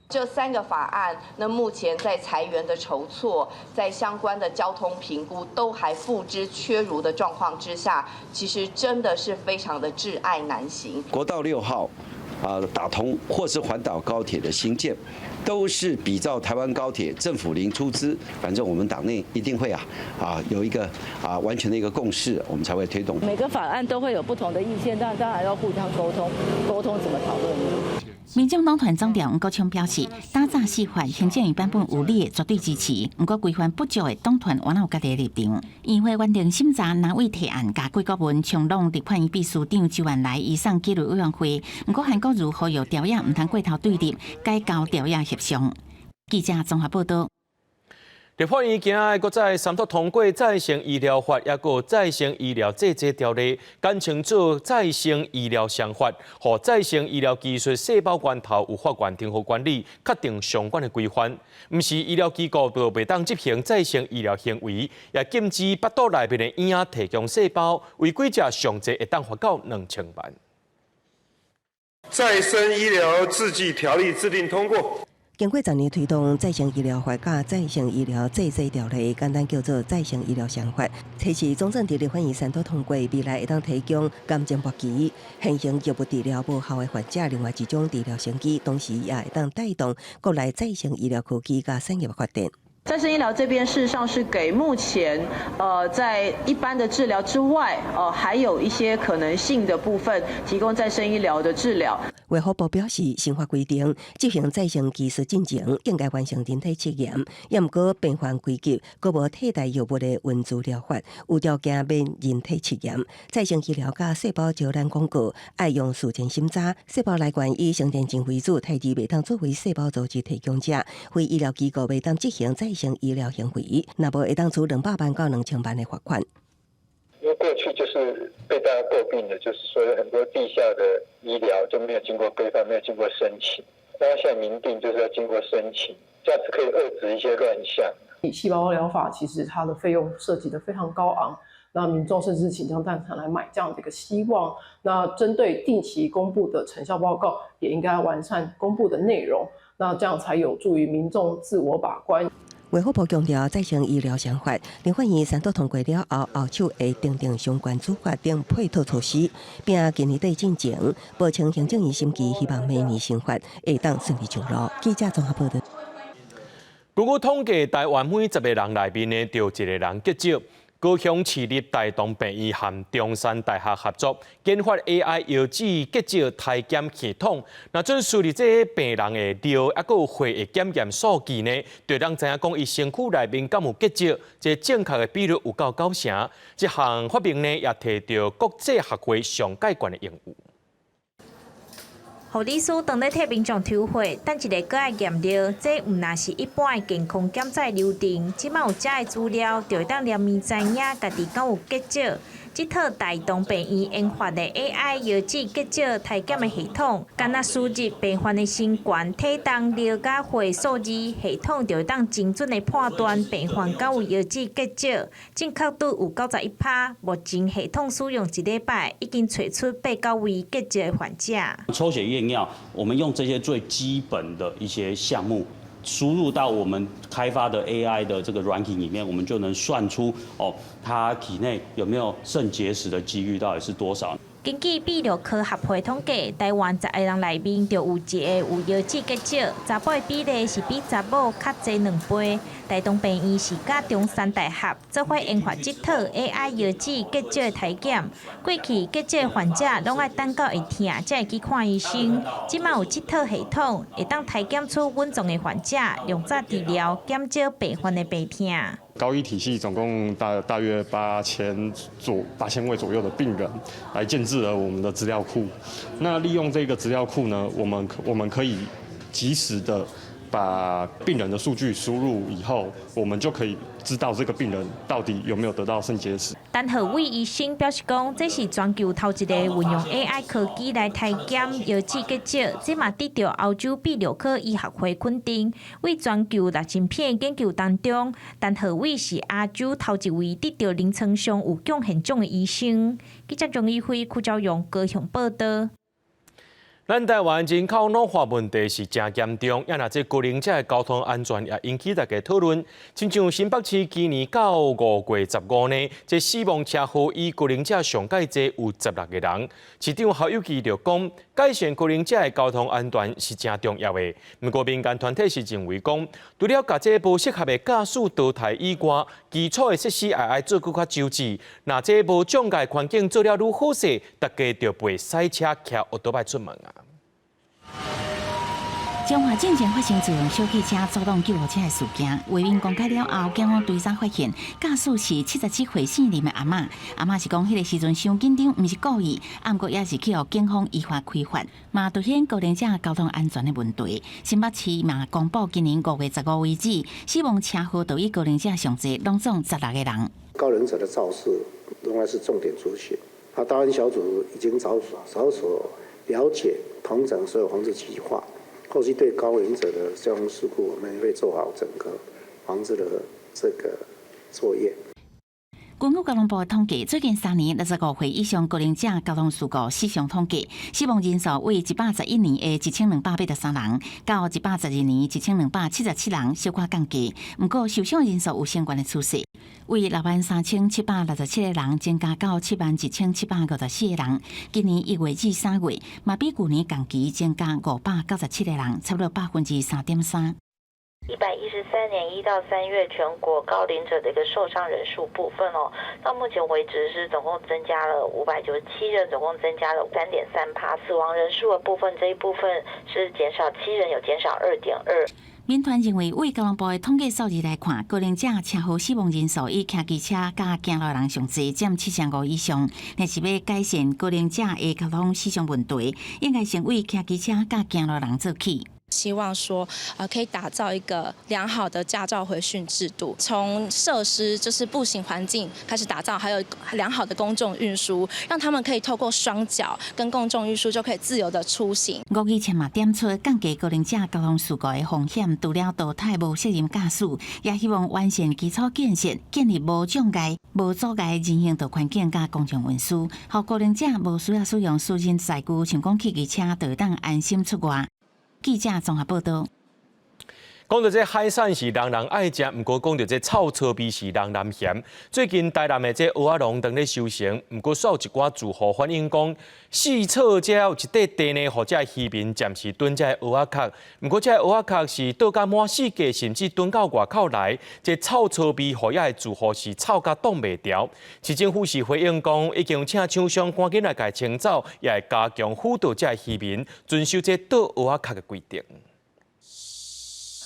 這三個法案，那目前在財源的籌措，在相關的交通評估都還付之闕如的狀況之下，其實真的是非常的窒礙難行。國道6號啊打通，或是環島高鐵的興建，都是比照台灣高鐵政府零出資，反正我們黨內一定會有一個完全的一個共識，我們才會推動。每個法案都會有不同的意見，但當然要互相溝通，溝通怎麼討論。民眾黨團總召黃國昌表示，打詐四法行政院版本有理的絕對支持，毋過規範不足的黨團還有家己的立場。議會原定審查藍委提案，佮貴國文衝浪立法院秘書長周恩來移送紀律委員會，毋過韓國瑜呼籲朝野毋通過頭對立，改交朝野協商。記者綜合報道。立法院今仔閣再三讀通過再生醫療法，抑閣再生醫療製劑條例，簡稱做再生醫療雙法，予再生醫療技術細胞源頭有法源停予管理，確定相關的規範。毋是醫療機構就袂當執行再生醫療行為，也禁止腹肚內面的嬰仔提供細胞，違規者上濟會當罰到2000萬。再生醫療製劑條例制定通過。經過十年推動再生醫療法佮再生醫療製劑條例，簡單叫做再生醫療雙法。測試總政佇立法院三讀通過，未來會當提供癌症末期、現行藥物治療無效的患者另外一種治療商機，同時也會當帶動國內再生醫療科技佮產業發展。再生醫療這邊事實上是給目前，在一般的治療之外，還有一些可能性的部分，提供再生醫療的治療。衛福部表示，新法規定執行再生技術進前，應該完成人體測驗，也毋過病患危急，閣無替代藥物的溫治療法，有條件免人體測驗。再生醫療佮細胞招攬廣告，愛用事前審查，細胞來源以成年人為主，胎兒袂當作為細胞組織提供者，非醫療機構袂當執行再生醫療行為，若無會當處200萬到2000萬的罰款。因為過去就是被大家詬病的，就是說有很多地下的醫療就沒有經過規範，沒有經過申請。那現在明定就是要經過申請，這樣子可以遏止一些亂象。細胞療法其實它的費用設計得非常高昂，那民眾甚至傾家蕩產來買這樣的一個希望。那針對定期公布的成效報告，也應該完善公布的內容，那這樣才有助於民眾自我把關。衛福部強調，再生醫療雙法，立法院三讀通過了後，後手會訂定相關處罰等配套措施，並今年底進前，報請行政院審議，希望明年新法會當順利上路。記者綜合報道。根據統計，台灣每10個人內面呢，就有一個人結石。高雄市立大同病院和中山大學合作研發 AI 藥劑結石篩檢系統，若準輸入這個病人的尿，抑閣有血的檢驗數據呢，就通知影講伊身軀內面敢有結石，這正確的比率有夠9成。這項發明呢，也提著國際學會上蓋懸的榮譽。護理師當咧替民眾抽血，等一下閣愛驗尿，這毋但是一般的健康檢查流程。這擺有遮的資料，就會當連綿知影家己敢有結石。這套大同病院研發的 AI 藥劑結石篩檢的系統，干焦輸入病患的身懸、體重、尿佮血數字，系統就會當精準的判斷病患敢有藥劑結石，正確度有91%。目前系統使用一禮拜，已經揣出八九位結石的患者。抽血驗尿，我們用這些最基本的一些項目輸入到我們開發的 AI 的這個軟體裡面，我們就能算出哦，他體內有沒有腎結石的幾率到底是多少。根據泌尿科學會統計，台灣10個人內面就有一個有腰子結石，查埔的比例是比查某較濟2倍。台東病院是佮中山大學做伙研發這套 AI 腰子結石的篩檢。過去結石患者攏愛等到會疼才會去看醫生，這馬有這套系統，會當篩檢出穩重的患者，量早治療，減少病患的病痛。高醫體系總共大約8000位左右的病人來建置了我們的資料庫。那利用這個資料庫呢，我們可以及時的把病人的數據輸入以後，我們就可以知道這個病人到底有沒有得到腎結石。陳浩偉醫生表示講，這是全球頭一個運用 AI 科技來篩檢腰子結石，這嘛得到歐洲泌尿科醫學會肯定。為全球6000篇研究當中，陳浩偉是亞洲頭一位得到臨床上有貢獻獎的醫生。記者張一輝、柯昭勇高雄報道。咱台灣人口老化問題是誠嚴重，也若這高齡者的交通安全也引起大家討論。親像新北市今年到5月15呢，這死亡車禍以高齡者上蓋濟有16個人。市長侯友宜就講，改善高齡者的交通安全是誠重要的。毋過民間團體是認為講，除了共這無適合的駕駛淘汰以外，基礎的設施也愛做閣較周至。若這無障礙環境做了愈好勢，大家就袂駛車騎歐多擺出門啊。彰化進前發生自動小汽車阻擋救護車的事件，畫面公開了後，警方追查發現，駕駛是77歲姓林的阿嬤。阿嬤是講，彼個時陣傷緊張，毋是故意，毋過也是去予警方依法開罰，嘛凸顯高齡者交通安全的問題。新北市嘛公布，今年5月15為止，死亡車禍都以高齡者上濟，攏總16個人。高齡者的肇事仍然是重點族群。啊，大安小組已經着手了解統整所有防治計劃。後續對高齡者的交通事故，我們會做好整個防治的這個作業。根據交通部的統計，最近3年65歲以上高齡者交通事故死傷統計，死亡人數為111年的1283人，到112年1277人，小可降低。毋過受傷人數有相關的趨勢，為63,767個人增加到71,754個人。今年1月至3月，嘛比舊年同期增加597個人，差不多3.3%。 113年1到3月，全國高齡者的一個受傷人數部分哦，到目前為止是總共增加了597人，總共增加了3.3趴。死亡人數的部分，這一部分是減少7人，有減少2.2。民團認為，為交通部的統計數字來看，高齡者車禍死亡人數以騎機車佮行路人上濟，佔75%以上。若是欲改善高齡者的交通死傷問題，應該先為騎機車佮行路人做起。希望說，可以打造一個良好的駕照回訓制度，從設施就是步行環境開始打造，還有良好的公眾運輸，讓他們可以透過雙腳跟公眾運輸就可以自由的出行。吳怡倩嘛點出降低高齡者交通事故的風險，除了淘汰無責任駕駛，也希望完善基礎建設，建立無障礙、無阻礙人行道環境佮公眾運輸，予高齡者無需要使用私人載具，像講騎機車，就會當安心出外。記者綜合報道。講到這海產是人人愛食，毋過講到這臭臊味是人人嫌。最近台南的這蚵仔籠當咧收成，毋過煞有一寡住戶反映講，四處遮有一塊地呢，予這漁民暫時囤這蚵仔殼。毋過這蚵仔殼是倒甲滿四界，甚至囤到外口來，這臭臊味予遐的住戶是臭甲擋袂牢。市政府是回應講，已經請廠商趕緊來共清走，也會加強輔導這漁民遵守這倒蚵仔殼的規定。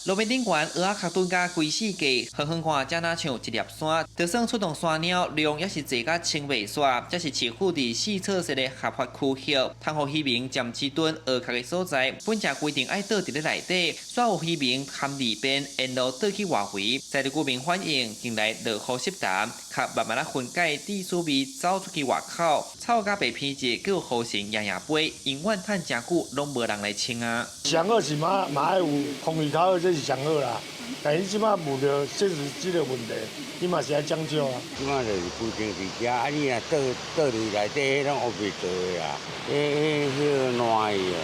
路面頂懸，蚵仔殼囤甲規四界，遠遠看才若像一粒山。就算出動山鳥，量也是濟甲清袂煞。這是市府佇四處設的合法區域，通予漁民暫時囤蚵殼的所在。本正規定愛倒佇咧內底，煞有漁民含利便沿路倒去外圍。在地居民反映，近來落雨濕澹，殼慢慢仔分解，致使味走出去外口，臭甲白皮質，閣有雨神夜夜飛，永遠趁誠久攏無人來清啊。上好是嘛嘛愛有空氣較好，這是上好啦。但是這擺無著這是這個問題，你嘛是愛將就啊。這擺就是規定佇遮，啊你若倒倒佇內底，彼攏烏白做的啊，彼個爛去啊，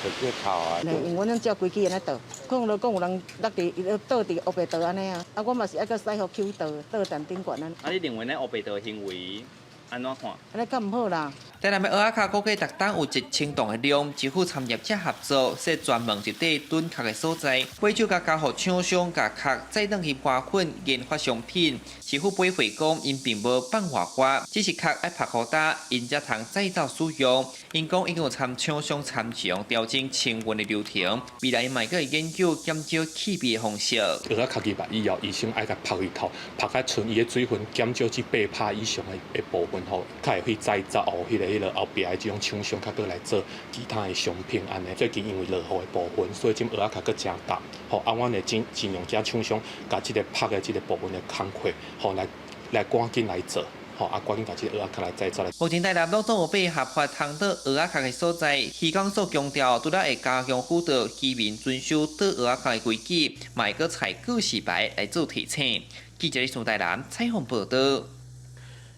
就叫臭啊。因為阮攏照規矩按呢倒，可能就講有人落佇倒佇烏白倒按呢啊，啊我嘛是愛閣使予搝倒倒佇頂懸按呢。啊，你認為呢烏白倒行為按怎看？按呢較毋好啦。台南的蚵仔殼估計逐冬有1000噸的量，政府參業者合作，設專門一塊囤殼的所在，回收共交予廠商，共殼再轉去磨粉研發商品。市府回回講，𪜶並無放外挖，只是殼愛曝予焦，𪜶才通再度使用。𪜶講已經有參廠商參詳調整清運的流程，未來嘛會研究減少棄備的方式。蚵仔殼入來以後，醫生愛共曝日頭，曝甲剩伊的水分減少至8%以上的部分吼，較會去再造彼個後壁的這種廠商較閣來做其他的商品按呢。最近因為落雨的部分，所以這蚵仔殼閣誠重，吼啊，阮會盡盡量請廠商共這個曝的這個部分的工課，吼來趕緊來做，吼啊，趕緊共這個蚵仔殼來再造。目前台南攏總有8個合法通倒蚵仔殼的所在，漁港署強調，除了會加強輔導漁民遵守倒蚵仔殼的規矩，嘛會閣採告示牌來做提醒。記者李台南採訪報道。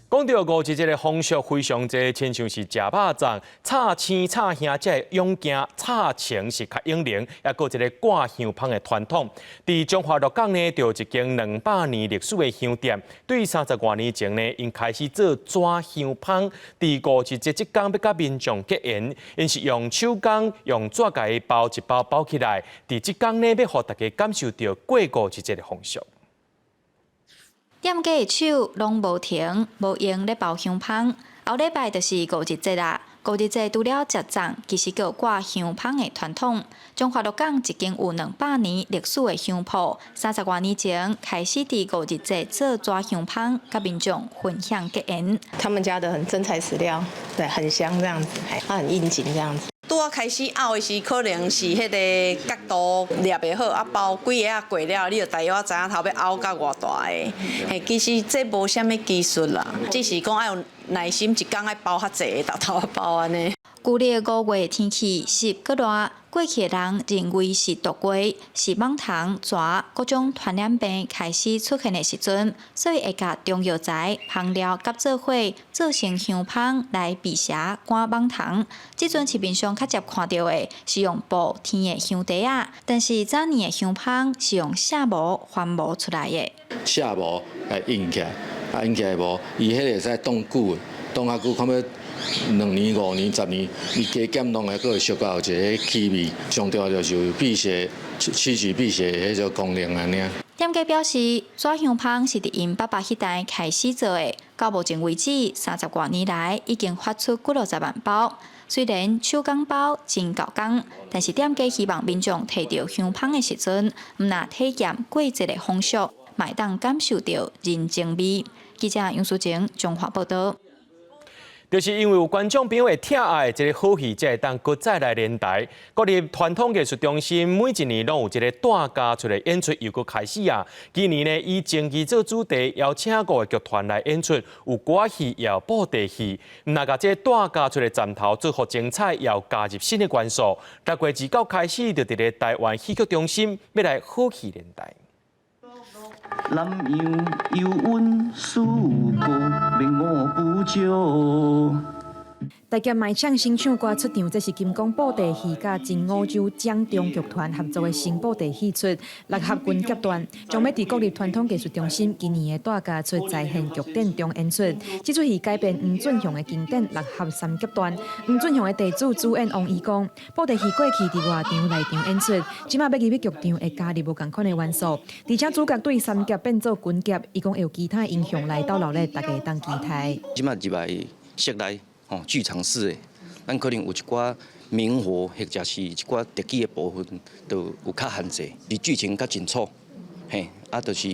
講到五日節的風俗非常濟，親像是食肉粽、插青、插兄，這個勇健插情是較英靈，抑閣一個掛香麭的傳統。佇彰化鹿港呢，就有一間200年歷史的香店，對30外年前呢，𪜶開始做紙香麭。佇五日節這工欲佮民眾結緣，𪜶是用手工用紙共伊包一包包起來。佇這工呢，欲予大家感受著過五日節的風俗。店家的手攏無停，無閒咧包香麭。後禮拜就是五日節啦。五日節除了食粽，其實閣有掛香麭的傳統。彰化鹿港一間有200年歷史的香鋪，30外年前開始佇五日節做紙香麭，佮民眾分享結緣。他們家的很真材實料，對，很香這樣子，它很應景這樣子。拄仔開始拗的時，可能是彼个角度捏袂好，啊包幾下仔過了，你就大約知影頭欲拗到偌大个。嘿，其實這無啥物技術啦，只是講愛有耐心，一工愛包較濟個，沓沓仔包按呢。舊曆5月天氣濕閣熱，過去的人認為是毒月，是蠓蟲、蛇各種傳染病開始出現的時陣，所以會共中藥材、香料佮做伙做成香麭來避邪趕蠓蟲。這陣市面上較捷看著的是用布添的香袋仔，但是早年的香麭是用錫箔翻模出來的。錫箔來印起來，啊印起來無，伊彼個會使凍久的，凍較久，看欲2年、5年、10年，伊加減攏會閣會燒到有一个氣味。上重要就是有辟邪、驅邪辟邪的彼種功能按呢。店家表示，紙香麭是佇𪜶爸爸彼代開始做的，到目前為止30外年來已經發出幾落十萬包。雖然手工包真猴工，但是店家希望民眾提著香麭的時陣，毋但體驗過節的風俗，嘛會當感受著人情味。記者楊淑靜彰化報導。就是因為有觀眾朋友的疼愛，這个好戲才會當閣再來連台。國立傳統藝術中心每一年攏有這个大家出的演出，又閣開始啊！今年呢，以情義做主題，邀請五个劇團來演出，有歌戲，也有布袋戲。毋但共這个大家出的站頭做予精彩，也有加入新的元素。6月29開始，就佇咧臺灣戲曲中心欲來好戲連台。南洋幽韻四顧，免我不救。大俠賣唱新唱歌出場，這是金光布袋戲佮真五洲掌中劇團合作的新布袋戲出《六合拳俠傳》，將欲佇國立傳統藝術中心今年的大家出再現劇展中演出。這齣戲改編黃俊雄的經典《六合三俠傳》。黃俊雄的弟子主演王怡講，布袋戲過去佇外場內場演出，這馬欲入去劇場會加入無仝款的元素，而且主角對三俠變做群俠，伊講會有其他英雄來鬥鬧熱，大家會當期待。這馬入來室內。哦，劇場式的，咱可能有一寡明火，或者是一寡特技的部分，都有較限制。伊劇情較緊湊，嘿，啊，就是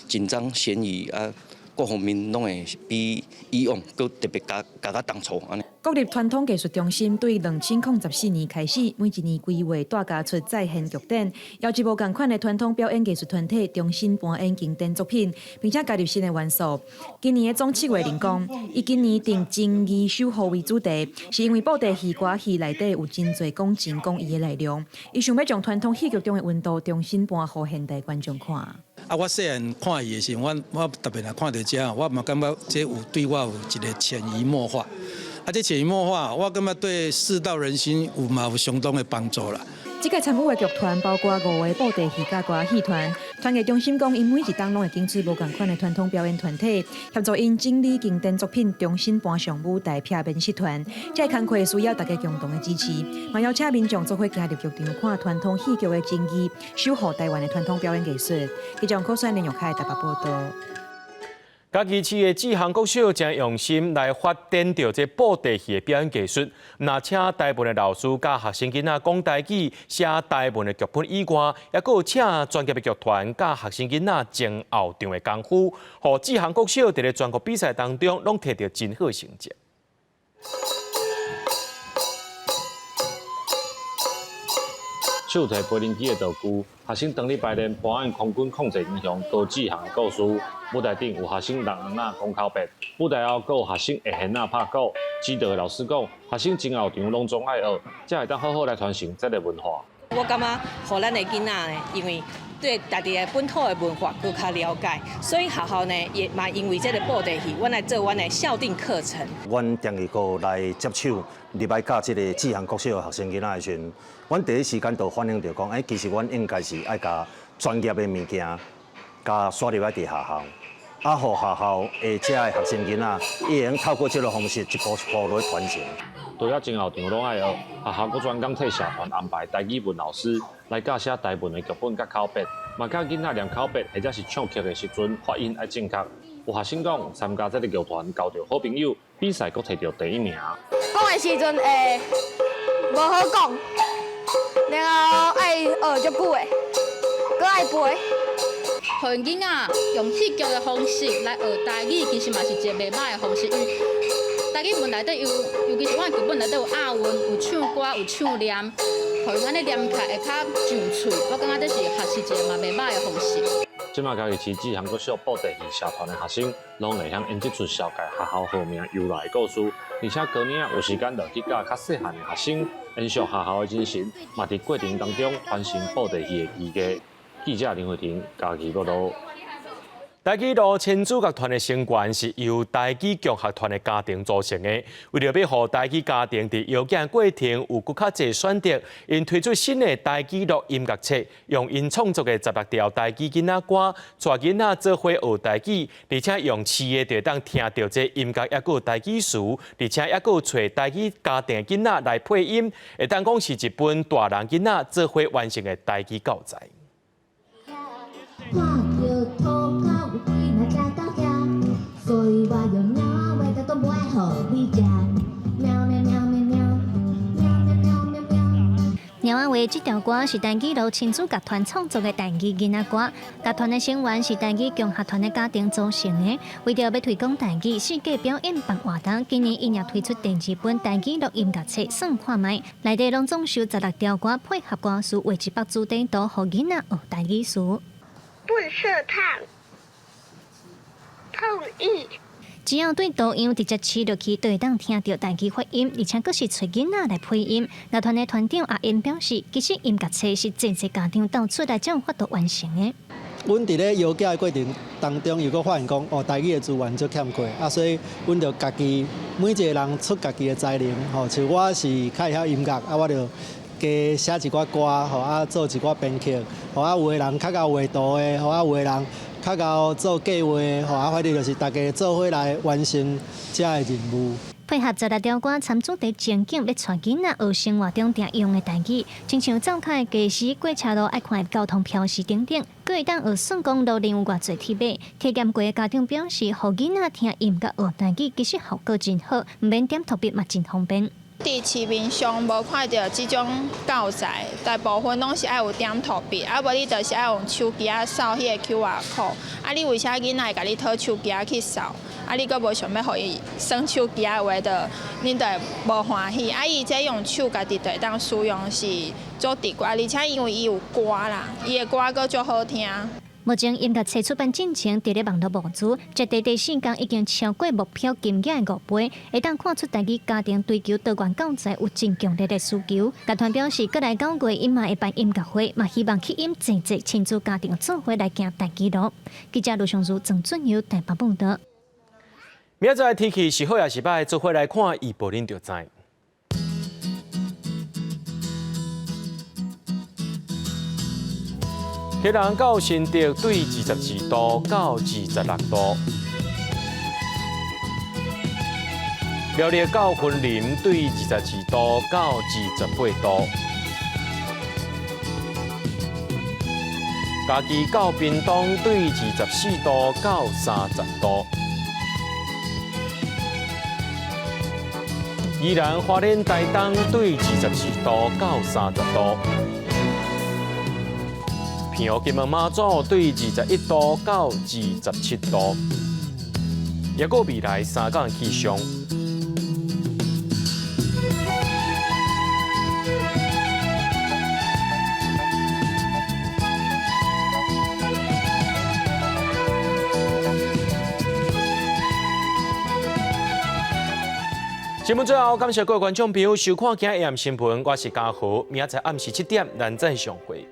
緊張懸疑啊，各方面攏會比以往閣特別加加較重挫按呢。國立傳統藝術中心對2014年開始，每一年規劃大家出再現劇展，邀集無仝款的傳統表演藝術團體重新搬演經典作品，並且加入新的元素。今年的總策劃人講，伊今年定情義守護為主題，是因為布袋戲歌戲內底有真濟講情講義的內容，伊想欲將傳統戲劇中的溫度重新搬予現代觀眾看。啊，我細漢看戲的時陣，我特別若看著這，我嘛感覺這有對我有一个潛移默化。啊，這潛移默化，我感覺對世道人心有嘛有相當的幫助啦。這個參與的劇團包括五个布袋戲佮歌戲團，傳藝中心講，𪜶每一冬攏會揀出無仝款的傳統表演團體，協助𪜶整理經典作品，重新搬上舞台，避免失傳。這个工課需要大家共同的支持，嘛邀請民眾做伙行入劇場看傳統戲劇的真義，守護台灣的傳統表演藝術。記者柯選連玉凱台北報導。嘉義市的志航國小誠用心來發展著這布袋戲的表演藝術，毋但請台文的老師教學生囡仔講台語、寫台文的劇本以外，猶閣有請專業的劇團教學生囡仔前後場的功夫，予志航國小佇咧全國比賽當中攏摕著真好成績。手提播音機的道具，學生當咧排練扮演空軍控制英雄高志航的故事。舞台頂有學生人尪仔講口白，舞台後閣有學生會現仔拍鼓。指導的老師講，學生前後場攏總愛學，才會當好好來傳承這个文化。我感覺，予咱的囡仔呢，因為對家己的本土的文化閣較了解，所以學校呢也嘛因為這个布袋戲，阮來做阮的校定課程。阮定義過來接手入來教這个志航國小的學生囡仔的時陣，阮第一時間就反映著講，其實阮應該是愛共專業的物件，共帶入來佇學校，予學校的這个學生囡仔，伊會用透過這个方式一步一步來傳承。除了前後場攏愛學，學校閣專工替社團安排台語文老師來教寫台文的劇本佮口白，嘛教囡仔念口白或者是唱曲的時陣發音愛正確。有學生講，參加這个劇團交著好朋友，比賽閣摕著第一名。講的時陣會無好講，然後愛學足久的，閣愛背。予𪜶囡仔用戲劇的方式來學台語，其實嘛是一个袂䆀的方式。因為台語文內底有，尤其是阮劇本內底有押韻、有唱歌、有唱念，予𪜶按呢念起來會較上喙。我感覺這是學習一个嘛袂䆀的方式。這馬嘉義市志航國小布袋戲社團的學生，攏會曉演這齣紹介學校號名由來的故事，而且高年仔有時間就去教較細漢的學生，延續學校的精神，嘛佇過程當中傳承布袋戲的技藝。記者林慧婷嘉義報導。台語路親子樂團的成員是由台語共學團的家庭組成的。為著欲予台語家庭佇邀囝過程有閣較濟選擇，𪜶推出新的台語錄音樂冊，用𪜶創作的16條台語囡仔歌，帶囡仔做伙學台語，而且用試的就會當聽著這音樂，猶閣有台語詞，而且猶閣有揣台語家庭囡仔來配音，會當講是一本大人囡仔做伙完成的台語教材。貓仔話這條歌是台語路親子樂團創作的台語囡仔歌，樂團的成員是台語共學團的家庭組成的。為著欲推廣台語，世界表演辦活動，今年𪜶也推出第二本台語錄音樂冊，算看覓，內底攏總收16條歌，配合歌詞畫一幅主題圖，予囡仔學台語詞。笨色燙，碰意。只要對圖樣直接試落去，就會當聽著台語發音，而且閣是揣囡仔來配音。樂團的團長阿英表示，其實音樂冊是濟濟家長鬥出來才有法度完成的。阮佇咧邀囝的過程當中，又閣發現講，哦，台語的資源足欠缺，啊，所以阮就家己每一个人出家己的才能，吼，像我是較會曉音樂，啊，我就加寫一寡歌，吼，啊，做一寡編曲，吼，啊，有的人較𠢕畫圖的，吼，啊，有的人較𠢕做計劃的，吼，啊，反正就是大家做伙來完成這个任務。配合16條歌參主題情景，欲帶囡仔學生活中常用的台語，親像灶跤的家私、過車路愛看的交通標示等等，閣會當學算講路人有偌濟鐵馬。體驗過的家長表示，予囡仔聽音樂學台語，其實效果真好，毋免點塗筆嘛真方便。佇市面上無看著這種教材，大部分攏是愛有點塗筆，啊無你就是愛用手機仔掃彼個 QR code。啊，你為啥囡仔會共你討手機仔去掃？啊，你閣無想欲予伊耍手機仔的話，就恁就會無歡喜。啊，伊這用手家己就會當使用是足直觀，而且因為伊有歌啦，伊的歌閣足好聽。目前音樂冊出版進程佇咧網路募資，截至第四工已經超過目標金額的5倍，會當看出台語家庭追求多元教材有真強烈的需求。樂團表示，過來9月𪜶嘛會辦音樂會，嘛希望吸引濟濟親子家庭做伙來行台語路。記者盧尚如、鄭俊佑台北報導。明仔載天氣是好抑是䆀，做伙來看預報恁就知。基隆到新竹對22度到26度。苗栗到雲林對22度到28度。嘉義到屏東對24度到30度。宜蘭花蓮台東對22度到30度。澎湖金門馬祖對21度到27度。抑閣未來3工氣象。新聞最後，感謝各位觀眾朋友收看今日 AM 新聞，我是嘉豪，明仔載暗時7點，咱再相會。